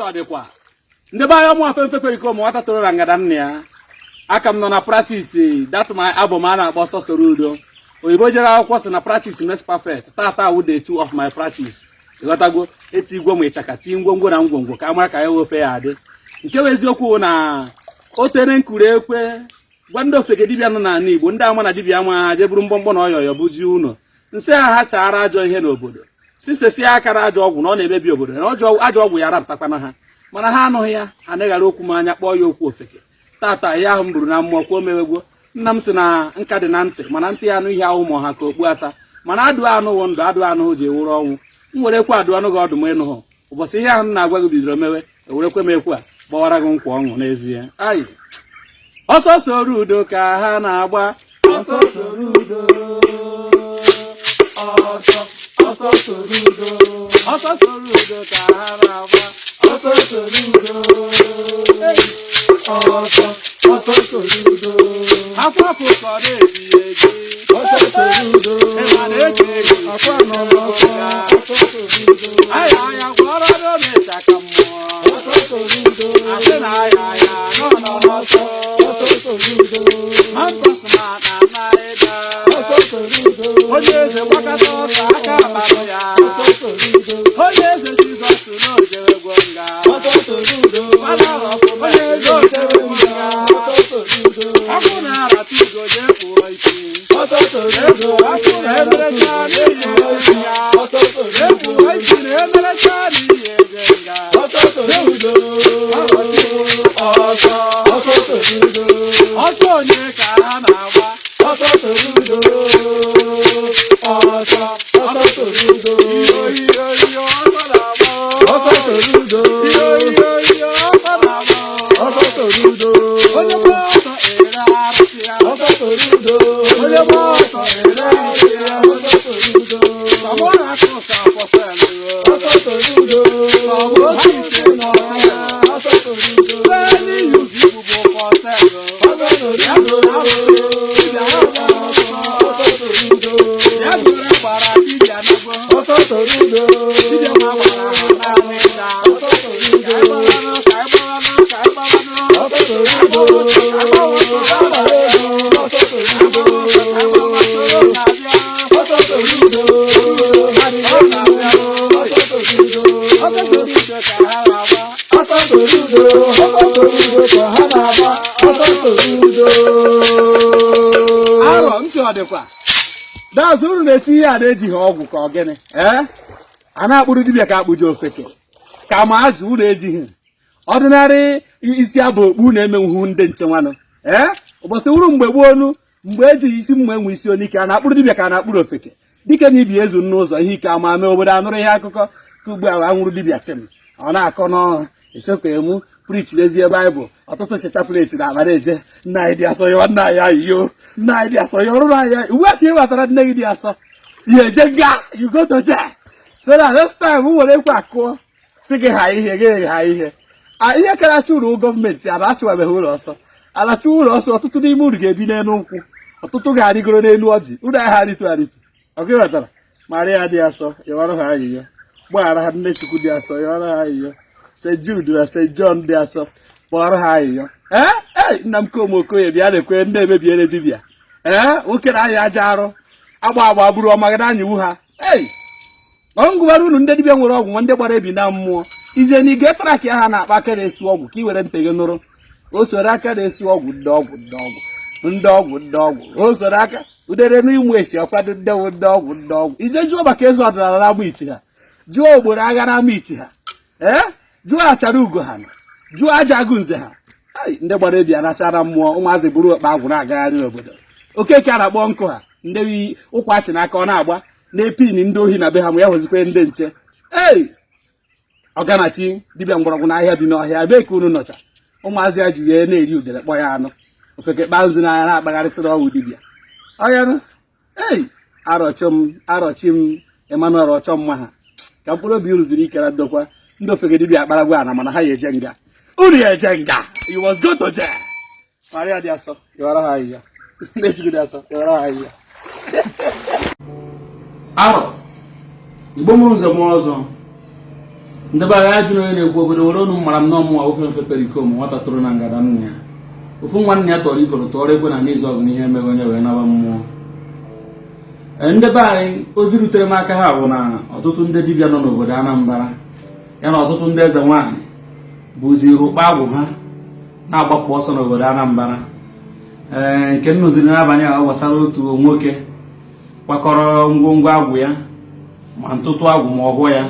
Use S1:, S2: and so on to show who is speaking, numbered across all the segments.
S1: Ọ dịkwa ndị be anyị, ọmụ afe mfe periko ma nwata toro na ngada nna ya. Aka m nọ na practice that my album a na-akpọ Ọsọ Soro Udo. Oyibo jere akwụkwọ sị na practice makes perfect. Tata wụ day 2 of my practice. Ịghọtago? Etigwo m ịchaka, tii ngwongwo na ngwongwo ka a mara ka ya ofe ya adị. Nke bụ eziokwu na o tere nkuru ekwe gwa ndị ofeke dibịa nọ n'ala Igbo, ndị ama na dibịa ama ha jee buru mgbọmgbọ na ọyọyọ bụ ji ụlọ nsị ha, ha chaara ajọ ihe n'obodo, si sesie akara ajọ ọgwụ na ọ na-emebi obodo na ajọ ọgwụ ya arapụtakwana ha. Mana ha anụghị ya, ha neghara okwu m anya, kpọọ ya okwu ofeke. Tata ihe ahụ m buru na mmụọ kwuo mewegwo. Nna m sị na nka dị na ntị, mana ntị ya anụ ihe ahụ ma ha ka okpu ata. Mana adụ anụghị ndụ, adụ anụghị ji ewuru ọnwụ. M were ekwe adụ anụ gị ọdụ m ịnụghụ ụbọchị ihe ahụ m na-agwa gị bidoro mewe, ewerekwe m ekwe a gbawara gị nkwa ọṅụ n'ezie. Ayi, ọsọ soro udo ka ha na-agba, ọsọ soro udo, ọsọ ọsọ soro udo, ọsọ soro udo ka ha na-agba, ọsọ soro udo, ọsọ ọsọ soro udo. Akwa ọkụkọ na-eji eji,
S2: ọsọ soro udo,
S1: ịma na-eke eji
S2: akwa nọ n'ọsọ, ọsọ soro udo,
S1: aya aya gwọrọ n'omecha ka mmụọ,
S2: ọsọ soro udo,
S1: asị na aya aya nọ nọ n'ọsọ,
S2: ọsọ soro udo,
S1: mankọsma na anaghịda,
S2: ọsọ soro udo,
S1: onye eze gbakọta ọsọ aka akparụ ya,
S2: ọsọ soro udo,
S1: onye eze Jizọs n'ojewegwo nga,
S2: ọsọ soro udo,
S1: onye eze ojewegwo nga,
S2: ọsọ soro udo,
S1: akwụ na-arata ugo jee kpụọ isi,
S2: ọsọ soro udo,
S1: akwụ na-emerecha n'ihi eje nga,
S2: ọsọ soro udo,
S1: ekpụọ isi na-emerecha n'ihi eje nga,
S2: ọsọ soro udo,
S1: ọsọ
S2: ọsọ soro udo,
S1: ọsọ onye ka ha na-agba,
S2: ọsọ soro udo, ọsọ ọsọ soro udo,
S1: iyo iyo iyo ọsọ na-agba,
S2: ọsọ soro udo,
S1: iyo iyo iyo ọsọ na-agba,
S2: ọsọ soro udo,
S1: onye gba ọsọ ere arụsị ya,
S2: ọsọ soro udo,
S1: onye gba ọsọ ere arụsị ya,
S2: ọsọ soro udo,
S1: Sọmụ na-akụ ụsa fọsel,
S2: ọsọ soro udo,
S1: sọmụ otu ite n'ọsọ,
S2: ọsọ soro udo,
S1: Fẹ́ẹ́lí yuzu bụ fọsel,
S2: ọsọ soro
S1: ya
S2: udo,
S1: bụrụ arụsị dibịa ha gbara ọsọ,
S2: ọsọ soro udo,
S1: ya bụrụ gbara dibịa n'ugbo,
S2: ọsọ soro udo,
S1: dibịa ma gbara ha naanị nda.
S2: Ọsọ soro
S1: Ka
S2: udo,
S1: anyị gbaranụ, ka anyị gbaranụ, ka anyị gbaranụ,
S2: ọsọ soro udo, agbara ego, ọsọ soro udo,
S1: ka anyị gbara soro na-abịa,
S2: ọsọ soro udo,
S1: ọ na-abịa,
S2: ọsọ soro udo,
S1: ọsọ soro udo ka ha na-agba.
S2: Ọsọ soro udo, ọsọ soro udo ka ha na-agba, ọsọ soro udo.
S1: Arọ ntị ọ dịkwa daazụ unu na-eti ihe a na-ejighị ọgwụ ka ọ gịnị? Ee, a na-akpụrụ dibịa ka akpụji ofeke ka ma ajụ unu ejighị ọdịnarị isi abụ okpu na-emenwuhu ndị nche nwanụ. Ee, ụbọchị wuru mgbe gboo onu mgbe ejighị isi mma enwe isi onike, a na-akpụrụ dibịa ka a na-akpụrụ ofeke, dike na ibi ezu n'ụzọ ihe ike ama mee obodo anụrụ ihe akụkọ ka ugbu a anwụrụ dibịa chim ọ na-akọ n'ọrụ esekwa emu preach lezie baịbụl ọtụtụ checha plate na akpa na-eje. Nna anyị dị asọ, yọọ nna anyị ayịyo, nna anyị dị asọ, yọrụrụ anyị ugbu a ka ị batara nne gị dị asọ ya eje nga. You go to jail so that next time m were ekwe akụọ si gị ha ihe gị ha ihe a ihe kara achụ uru gọọmenti ala achụwabeghị ụlọ ọsọ ala chụọ ụlọ ọsọ. Ọtụtụ n'ime uru ga-ebi n'elu nkwụ, ọtụtụ ga-arịgoro n'elu ọjị uru anyị ha arịtụ arịtụ. Ọkụ ịghọtara? Maria dị asọ, yọwara ha ayịyọ, gbaghara ha. Nne Chukwu dị asọ, yọwara ha ayịyọ. St Jude na St John dị asọ, kpọrọ ha ayịyọ. Ee ee, nna m Komokoye bịa na-ekwe ndị emebiere dibịa. Ee, nwoke na-anya aja arụ agba agba bụrụ ọmagada anyiwu ha. Ei, ọ ngụwara unu ndị dibịa nwere ọgwụ nwa ndị gbara ebi na mmụọ ize na ige track ha na-akpa aka na-esu ọgwụ ka ị were ntị gị nụrụ. O soro aka na-esu ọgwụ, ndị ọgwụ, ndị ọgwụ, ndị ọgwụ, ndị ọgwụ. O soro aka udere n'ịmụ esi ọkwado ndị ndị ọgwụ, ndị ọgwụ. Ije jụọ maka eze ọdịnala na-agba ichi ha, jụọ ogboro agha na-ama ichi ha, ee, jụọ achara ugo ha, jụọ aja agụ nze ha. Ndị gbara ebi anachara mmụọ ụmụazị buru okpa agwụ na-agagharị n'obodo. Okeke a na-akpọ nkụ ha, ndị ụkwa achị n'aka ọ na-agba na-epin ndị ohi na be ha ma ya hụzikwa ndị nche. Ei, ọganachi dibịa mgbọrọgwụ n'ahịa bi n'ọhịa, ebee ka unu nọcha? Ụmụazị ya ji wee na-eri udere kpọ ya anụ ofeke kpaa nzu n'anya na-akpagharịsịrị ọgwụ dibịa ọya. Ei, arọchi m, arọchi m Emmanuel ọchọ mma ha ka mkpụrụ obi rụziri ike na ndokwa. Ndị ofeke dibịa akparagwa ana mana ha ya eje nga, unu ya eje nga. You must go to jail. Maria dị asọ, yọrọ ha ahịhịa. Ndị Chukwu dị asọ, yọrọ ha ahịhịa. Arọ Igbo mụrụ ụzọ mụọ ọzọ. Ndị be anyị, ajụrụ onye na-ekwu obodo were ọnụ mara m n'ọmụnwa ofe mfe perikom, nwata tụrụ na ngada nna ya, ofu nwa nna ya tọrọ ikoro tụọrọ ekwe na n'izu ọgụ n'ihe emeghị onye wee naba mmụọ. Ee, ndị be anyị, ozi rutere m aka ha bụ na ọtụtụ ndị dibịa nọ n'obodo Anambra ya na ọtụtụ ndị eze nwaanyị bụziri ụkpa agwụ ha na-agbapụ ọsọ n'obodo Anambra. Ee, nke m nụziri n'abalị a gbasara otu nwoke kwakọrọ ngwongwo agwụ ya, ma ntụtụ agwụ ma ọgwọ ya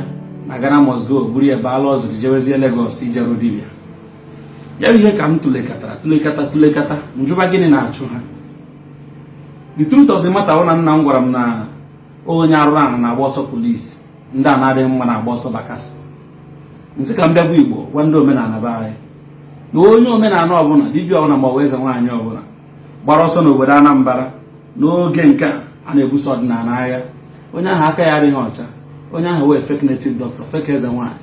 S1: na Ghana must go, buru ya baala ọzụrụ jewezie Lagos ijeru dibịa ya. Bụ ihe ka m tụlekọtara, tụlekọta, tụlekọta, njụba gịnị na-achụ ha. The truth of the matter bụ na nna m gwara m na onye arụrụ ana na-agba ọsọ polisi, ndị a na-adịghị mma na-agba ọsọ Bakassi. Nsị ka m bịagwa Igbo, gwa ndị omenala be anyị na onye omenala ọbụla, dibịa ọbụla ma ọ bụ eze nwaanyị ọbụla gbara ọsọ n'obodo Anambra n'oge nke a na-ebuso ọdịnala agha, onye ahụ aka ya adịghị ọcha. Onye ahụ wee fake native doctor, fake eze nwaanyị.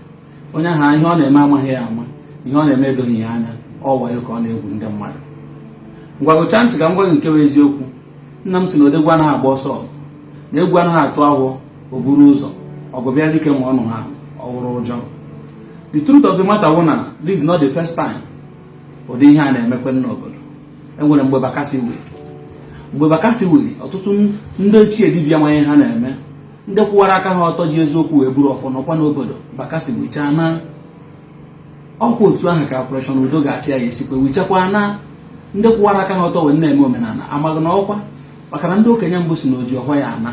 S1: Onye ahụ ihe ọ na-eme amaghị ya ama, ihe ọ na-eme edoghị ya anya, ọ wayo ka ọ na-egwu ndị mmadụ. Ngwa, gụchaa ntị ka m gwa gị nke bụ eziokwu. Nna m sị na odegwu anaghị agba ọsọ ọgụ, na egwu anaghị atụ agwọ o buru ụzọ ọgụ bịa dike ma ọnụ ha ọ wụrụ ụjọ. The truth of the matter bụ na this is not the first time ụdị ihe a na-emekwe n'obodo. Enwere mgbe Bakassi wiri, mgbe Bakassi wiri, ọtụtụ ndị ochie dibịa manye ha na-eme, ndị kwụwara aka ha ọtọ, ji eziokwu wee buru ọfọ nọkwa n'obodo. Bakassi wichaa na ọkwa otu ahụ ka Operation Udo ga-achị ya esikwe wichakwa na ndị kwụwara aka ha ọtọ wee na-eme omenala amaghị na ọkwa, maka na ndị okenye mbụ si na oji ọhọ ya ana,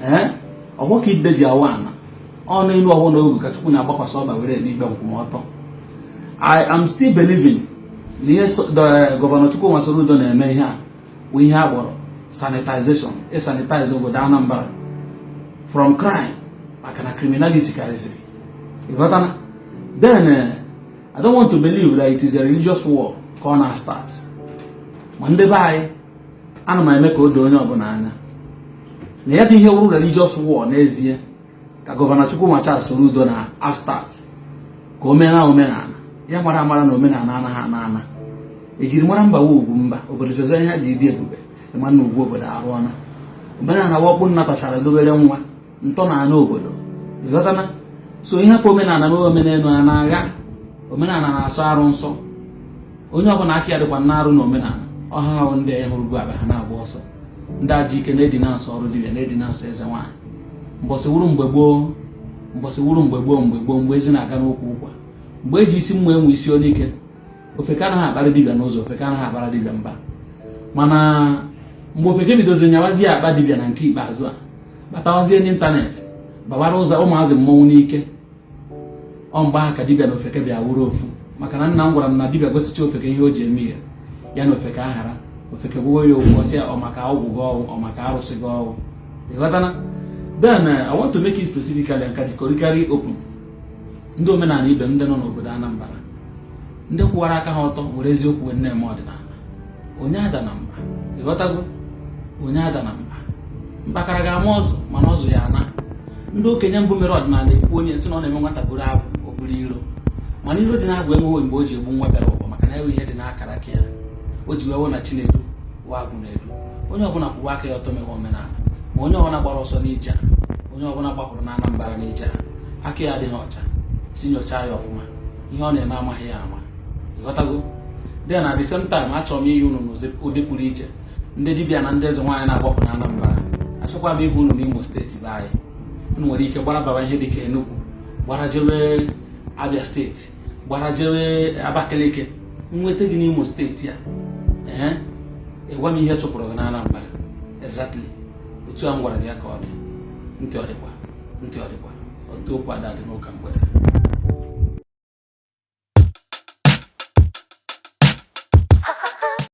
S1: ee, ọhọ ka ide ji awa ana ọ n'elu ọhọ na ogu ka Chukwu na-agbakwasị ọba were eme ikpe nkwụmọtọ. I am still believing na ihe Governor Chukwuma Soludo na-eme ihe a bụ ihe a kpọrọ sanitization, ịsanitize obodo Anambra from crime, maka na criminality karịzịrị, ịghọtana? Then I don't want to believe that it is a religious war ka ọ na-start. Ma ndị be anyị, ana m eme ka o doo onye ọbụla anya na ya bụ ihe wuru religious war n'ezie ka Governor Chukwuma Charles Soludo na astart ka o mee omenala ya mara amara na omenala anaghị ana ana ejiri mara mba ugwu mba obodo chọzọ ihe ha ji dị ebube ịma na ugwu obodo arụọna omenala wakpo nna tachara dobere nwa ntọ na ana obodo, ịghọtana? So ihe hapụ omenala mee omenelu a na-agha omenala na-asọ arụ nsọ. Onye ọbụla aka ya dịkwa na arụ na omenala ọha ahụ, ndị a hụrụ ugwu aba ha na-agba ọsọ, ndị ajọ ike na-edi na-asọ ọrụ dibịa, na-edi na-asọ eze nwaanyị. Mbọsị wuru mgbe gboo, mbọsị wuru mgbe gboo, mgbe gboo, mgbe ezi na-aga n'ụkwụ ụkwa, mgbe eji isi mma enwe isi onye ike, ofeke anaghị akparị dibịa n'ụzọ, ofeke anaghị akpara dibịa mba. Mana mgbe ofeke bidoziri nyawazie akpa dibịa na nke ikpeazụ a batawazie n'ịntanetị, babara ụzọ ụmụazị mmọnwụ n'ike, ọ mgbe ahụ ka dibịa na ofeke bịa wuru ofu. Maka na nna m gwara m na dibịa gosicha ofeke ihe o ji eme ihe ya na ofeke aghara, ofeke gbuo ya okwu, ọsị ya ọ maka ọgwụ gị ọgwụ, ọ maka arụsị gị ọgwụ, ịghọtana? Then I want to make it specifically and categorically open, ndị omenala ibe m, ndị nọ n'obodo Anambra, ndị kwụwara aka ha ọtọ were eziokwu wee na-eme ọdịnala, onye ada na mba, ịghọtago? Onye ada na mba, mkpakara ga-ama ọzụ, mana ọzụ ya ana. Ndị okenye mbụ mere ọdịnala ekwu onye sị na ọ na-eme nwata buru agwụ, o buru iro, mana iro dị n'agwụ enweghị mgbe o ji egbu nwa bịara ụwa, maka na enwe ihe dị n'akara aka ya o ji wee na Chinedu wa agwụ na-edu. Onye ọbụla kwụwa aka ya ọtọ mewe omenala, ma onye ọbụla gbara ọsọ n'ije a, onye ọbụla gbapụrụ na Anambra n'ije a, aka ya adịghị ọcha, si nyochaa ya ọfụma. Ihe ọ na-eme amaghị ya ama, ịghọtago? Then at the same time, achọrọ m iyi unu n'ụdị pụrụ iche, ndị dibịa na ndị eze nwaanyị na-agbapụ na Anambra, achọkwa m ịhụ unu n'Imo Steeti be anyị. Unu nwere ike gbara baba ihe dịka Enugu, gbara jewe Abia Steeti, gbara jewe Abakaliki, nweta gị n'Imo Steeti a. Ee, ịgwa m ihe chụpụrụ gị na Anambra exactly otu a m gwara gị ya ka ọ dị. Ntị ọ dịkwa, ntị ọ dịkwa otu okwu ada dị n'ụka mgbede.